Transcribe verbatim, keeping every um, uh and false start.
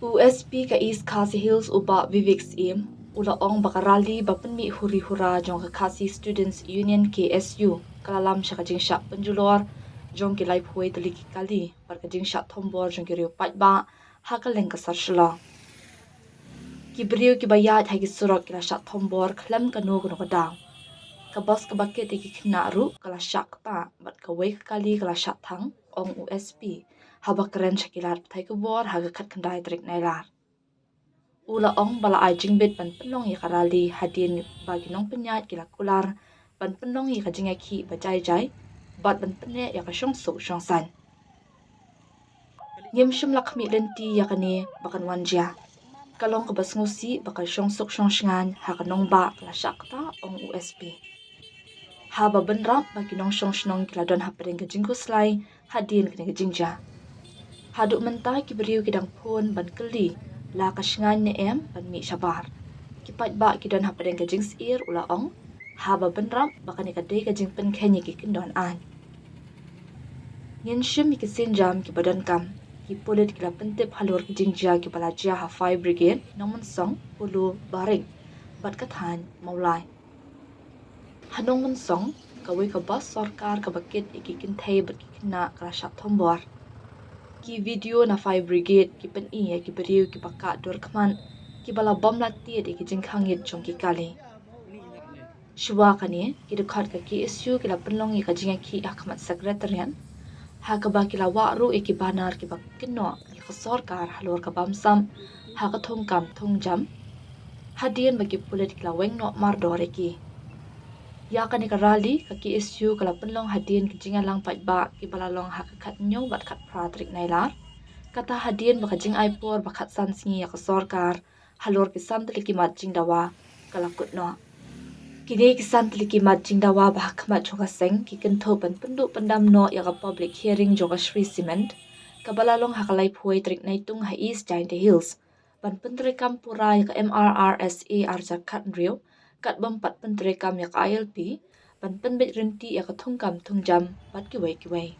U S P ka East Khasi Hills, u Bah Vivek Syiem, u la ong ba ka rally ba pynmih huri hura jong ka Khasi Students Union, K S U, ka la lam sha ka jingshah pynjulor jong ki laiphew tylli ki kali bad ka jingshah thombor jong ki riew paidbah ha kylleng ka sar Shillong. Ki briew kiba ïaid ha ki surok ki la shah thombor khlem kano kano ka daw. Ka bus kaba kit ïa ki khynnah ruh ka la shah ktah bad kawei ka kali ka la shah thang, ong u S P, haba kren sha ki lad pathai khubor ha ka khatkhyndai tarik Nailar. U la ong ba la ai jingbit ban pynlong ïa ka rally hadien ba ki nongpynïaid ki la kular ban pynlong ïa ka jingïakhih ba jai jai bad ban pyneh ïa ka shongsuk shongsaiñ. Ngim shym la khmih lynti ïa kane ba kan wan jia. Ka long kaba sngewsih ba ka shongsuk shongshngaiñ ha ka nongbah ka la shah ktah, ong u S P. Haba bynrap ba ki nongshong shnong ki la don hapdeng ka jingkhuslai hadien kane ka jingjia. Haduh mynta ki briew ki dang phone ban kylli la ka shngaiñ ne em ban mih shabar. Ki paidbah ki don hapdeng ka jingsyier, u la ong, haba bynrap ba kane ka dei ka jingpynkheiñ ïa ki kyndon aiñ. Ngin shim ïa ki sienjam kiba donkam. Ki pulit ki la pyntip halor ki jingjia kiba la jia ha Fire Brigade, Nongmynsong, Polo, Baring bad ka thaiñ Mawlai. Ha Nongmynsong, kawei ka bus sorkar kaba kit ïa ki kynthei bad ki khynnah ka la shah thombor. Ki video na Fire Brigade ki pyni ïa ki briew kiba kah dur khmat kiba la bam la tied ïa ki jingkhang ïit jong ki kali. Shuwa kane, ki dkhot ka K S U ki la pynlong ïa ka jingïakhih ha khmat Secretariat, ha kaba ki la wah ruh ïa ki banner kiba kynnoh ïa ka sorkar halor ka bamsap ha ka thungkam thungjam, hadien ba ki pulit ki la weng noh mardor ïa ki. Ïa kane ka rally ka K S U ka la pynlong hadien ki jingïalang paidbah kiba la long ha ka khathynñiew bad khatphra tarik Nailar, kata hadien ba ka jingai por ba khatsan sngi ïa ka sorkar halor ki san tylli ki mat jingdawa ka la kut noh. Kine ki san tylli ki mat jingdawa ba ha khmat jong ka seng ki kynthup ban pynduh pyndam noh ïa ka public hearing jong ka Shree Cement kaba la long ha ka laiphew tarik Naitung ha East Jaintia Hills, ban pyntreikam pura ïa ka M R R S A arhajar khathynriew, katba ym pat pyntreikam ïa ka I L P, ban pynbeit rynti ïa ka thungkam thungjam bad kiwei kiwei.